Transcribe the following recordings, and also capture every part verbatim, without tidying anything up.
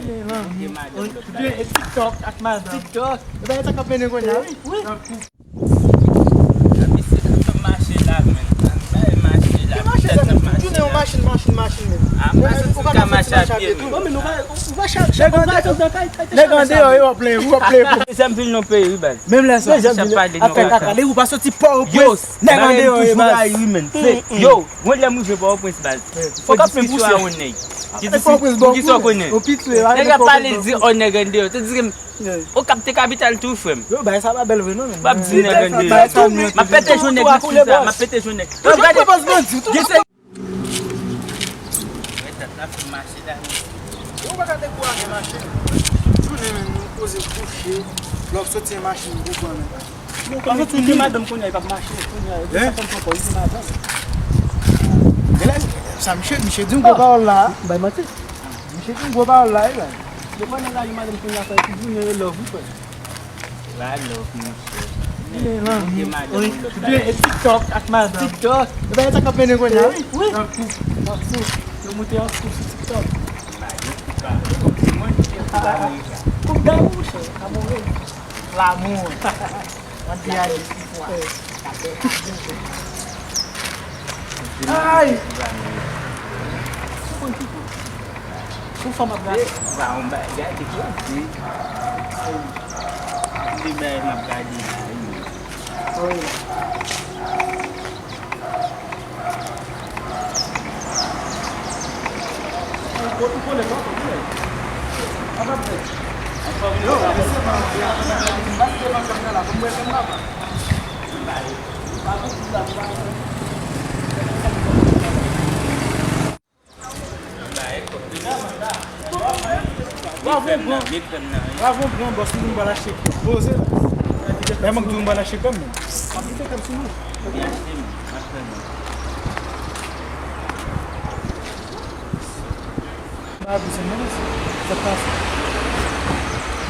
Gen madanm lòt bagay. Gen TikTok ak madanm. TikTok. E bagay sa k ap mennen kounye a, wi. Wi. Mesye, nou fè mache la, menm. Bay mache la. Ki mache, sa, tout jounen yon machin, machin, machin, menm. Ah, m pa santi m ka mache a pye, menm. Bon, men nou va, ou va chak, chak, ou va chak nan kay, kay, kay. Nèg andeyò, yo ap plenyen, yo ap plenyen. Dezyèm vil nan peyi, wi, baz. Menm lè sa. Dezyèm vil, afè kaka, depi ou pa soti Pòtoprens, nèg andeyò, yo, baz. Yo, mwen lè m rive Pòtoprens, baz. Fòk ap plen pousye. Pou ki sa w konnen? Nèg la pale, l di, ò, nèg andeyò. Te di, Okap te kapital tou, frè m. Yo, bagay sa pa bèl vre non, menm. M ap di nèg andeyò. M ap pete jwenn nèg nan street la, m ap pete jwenn nèg. Yo, gade. Gen se Mwen tèt la fin mache la. Yo, ou pa ka dekouraje mache. Tout jounen, menm, nou poze kouche. Lè w soti nan machin, ou pran menm. Ou pa soti ni madanm kounye a, li p ap mache. Kounye a, li sa konn pran kò, li se madanm. Genlè, sa misye, misye di yon gwo pawòl la. Bay manti. Misye di yon gwo pawòl la, wi, la. Yo pran nèg la, yo madanm kounye a, fè tout jounen yo love, wi, frè. La love, monchè. Gen madanm lòt bagay. TikTok ak madanm. TikTok. E bagay sa k ap mennen kounye a, wi. Wi. Nan kou. Nan kou. Yo moute an kou sou TikTok. Koup damou, monchè. Amore. Lamou. Mwen te ale sou pwa. Ay! Ou konn ki kou? Sou fanm ap gade. Ba, yon bagay ki koze. Li bay m ap gade la, wi. Wi. Bravo, gran. Bravo, gran bòs, nou pral achte poze la. Lè m di nou pral achte krèm, men. Ba bouzen nan, sa pase.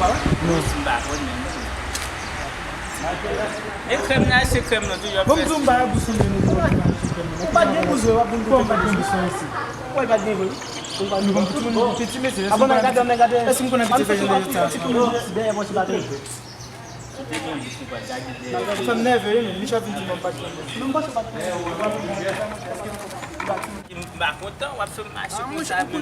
Ba wè? Non. M pa konn menm. E krèm nan, se krèm nan tou, y ap fè. Bon, m di w, m pa bouzen nan, nou pa bouzen nan. Ou pa gen bouzen, w ap vin pou m pa gen bouzen isi. Ou pa gen vre. Ou pa gen bouzen. Piti mesye, èske m konnen piti fè jan de sa? Dèyè mwen, se pa trè. Ou te gen bouzen, pa gade dèyè. Fè m nève, wi, men Michel vin di m pa t konn. Men m panse w pa t konn. M pa kontan, w ap fè m mache konsa, men.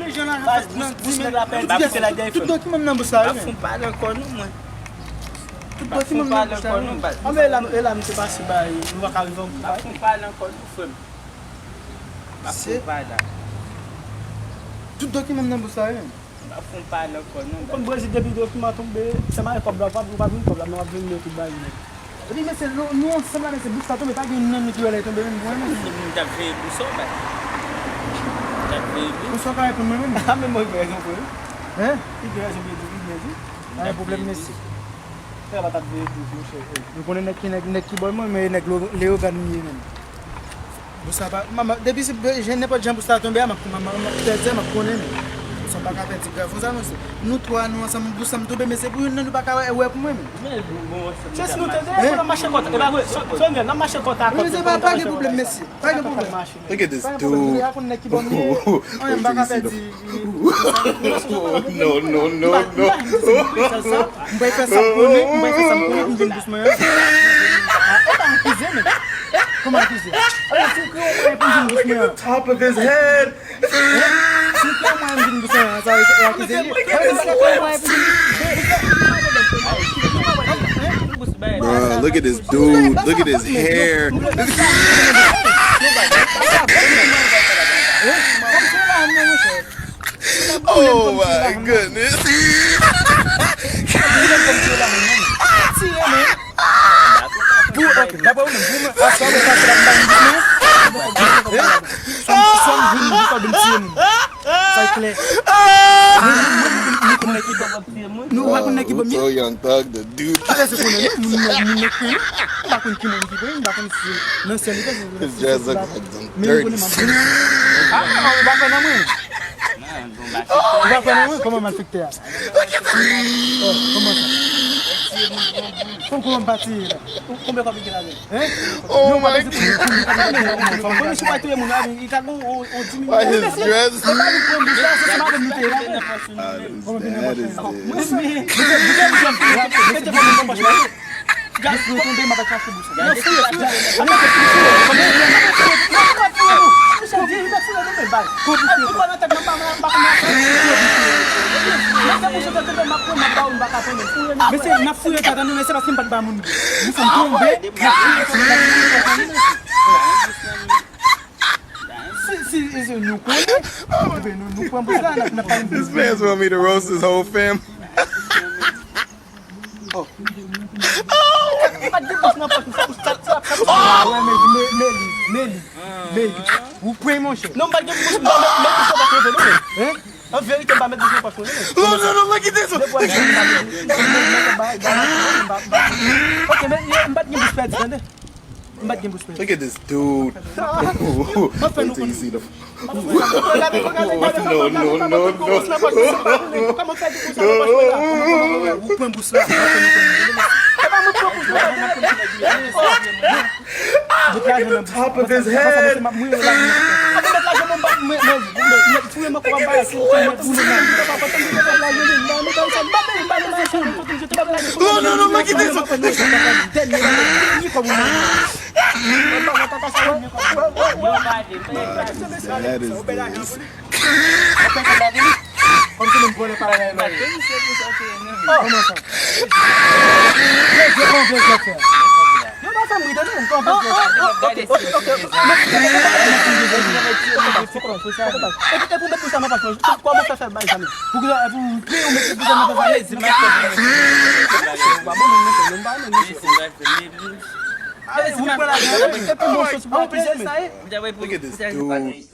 Baz, bous, bous nèg la pèdi, se la dèyè. Tout dokiman m nan bous la, wi, men. M ap fè w pale ankò non, mwen. Tout dokiman m nan bous la, wi, men. Anben, e la, e la, m te pase bay, nou pa ka rive anpil. M ap fè w pale ankò non, frè m. M ap fè w pale. Tout dokiman m nan bous la, wi, men. M ap fè w pale ankò non, baz. Ou konn Brezil depi dokiman tonbe, se mare kòb la, ou pa, ou pa vin kòb la, men w ap vin mete tout bagay nèt. Epi, mesye, nou, nou ansanm la, mesye, bous la tonbe, pa gen youn nan nou ki wè lè tonbe menm, vre, mesye. M t ap veye bous ou, baz. M t ap veye bous. Konsa w ka reponn mwen menm? A, men mwen gen rezon vre, wi. Hein? Li gen rezon, li gen rezon, li gen rezon. Pa gen pwoblèm, mesye. Frè, pa t ap veye bous, monchè. Nou konnen nèg ki, nèg, nèg ki bò mwen, men nèg Lo-, Leyogàn m ye menm. Bous la pa, manman, depi se, je, nenpòt jan bous la tonbe a, m ap, m ap, m ap, m ap pèdi a, m ap konnen, men. Bous la pa ka pèdi grav konsa, non, se nou twa, nou ansanm, bous la m tonbe, men se pou youn nan nou pa ka wè, wè pou mwen, men. Men, bon, bon, se si nou te de, n ap mache kòt, e pa vre, so, so, n ap mache kòt a kòt. Men se pa, pa gen pwoblèm, mesye, pa gen pwoblèm. Look at this dude. Anyen, m pa ka pèdi. No, no, no, no. M bay fè sa m konnen, m bay fè sa m konnen, m vin dousman. E pa akize, men. Kòman akize? Alò, si w kreye yon mwayen pou m vin dousman. Top of his head. Si w kreye yon mwayen m vin dousman, sa e akize li. Alò, si w kreye yon mwayen pou m vin Bruh, look at this dude. Look at his hair. Oh my goodness. Pou, ok, daprè ou menm, pou mwen, aswè mwen pase la, m pa vin dousman. Swa m, swa m vin, swa m vin tiye moun. Sa e klè. Nou pa konn nèg ki ban m. Nou pa konn nèg ki ban m. Real young thug, the dude. Pa lèse konnen non, moun nan, moun nan k pran non. M pa konn ki moun ki pran, m pa konn si nan syèl li pase. His dreads look like some dirt. Men m konnen m ap pran. Ah, ou pa pran nan mwen. Ou pa pran nan mwen, kòman malfektè a? Oh, kòman sa? Konn kòman m pati la. Konbyen kòb li gen ladan? Hein? Oh my God. Konbyen si w pa touye moun la, li ka gon on di milyon. Why his dress? Gaz pou tonbe, m ap chache bouch. Nan fouye, fouye. Mwen fouye, mwen fouye, mwen fouye, mwen fouye, mwen fouye, mwen fouye. Mesye, n ap fouye tata nou, men se paske m pa t ba moun. Mesye, m tonbe, m ap fouye tata nou. Si, si, si nou konnen, ebyen, nou, nou pran bouch la, n ap, n ap pale. This man's want me to roast his whole family. Oh. Mwen pa t gen bouch nan pòch mwen, sa bouch, sa, sa, sa bouch mwen. Wè, men, men, men li, men li, men li. Ou pre, monchè. Non, m pa t gen bouch, m pa met, met bouch nan pòch mwen, non. Hein? An verite, m pa met bouch nan pòch mwen, non. No, no, no, look at this one. De fwa, ok, men, m pa t gen bouch pèdi, tande. M pa t gen bouch pèdi. Look at this dude. Wait till you see the. No, no, no, no. Ou pran bouch la. Look at the top of his head. No, no, no, look at this one. That is Kòmsi nou vòlè pa la. Kòman sa? Yo pa fè m ri, tande, m konprann. Ok, ok, ok. Epi, epi ou met pou sa nan pòch mwen. Kòman fè fè bay sa menm? Pou ki sa, pou pri ou met pou sa nan pòch mwen? Ou pa bon moun, mesye, nou pa bon moun, mesye. Epi mwen soti pou mwen peze sa ye. Look at this dude.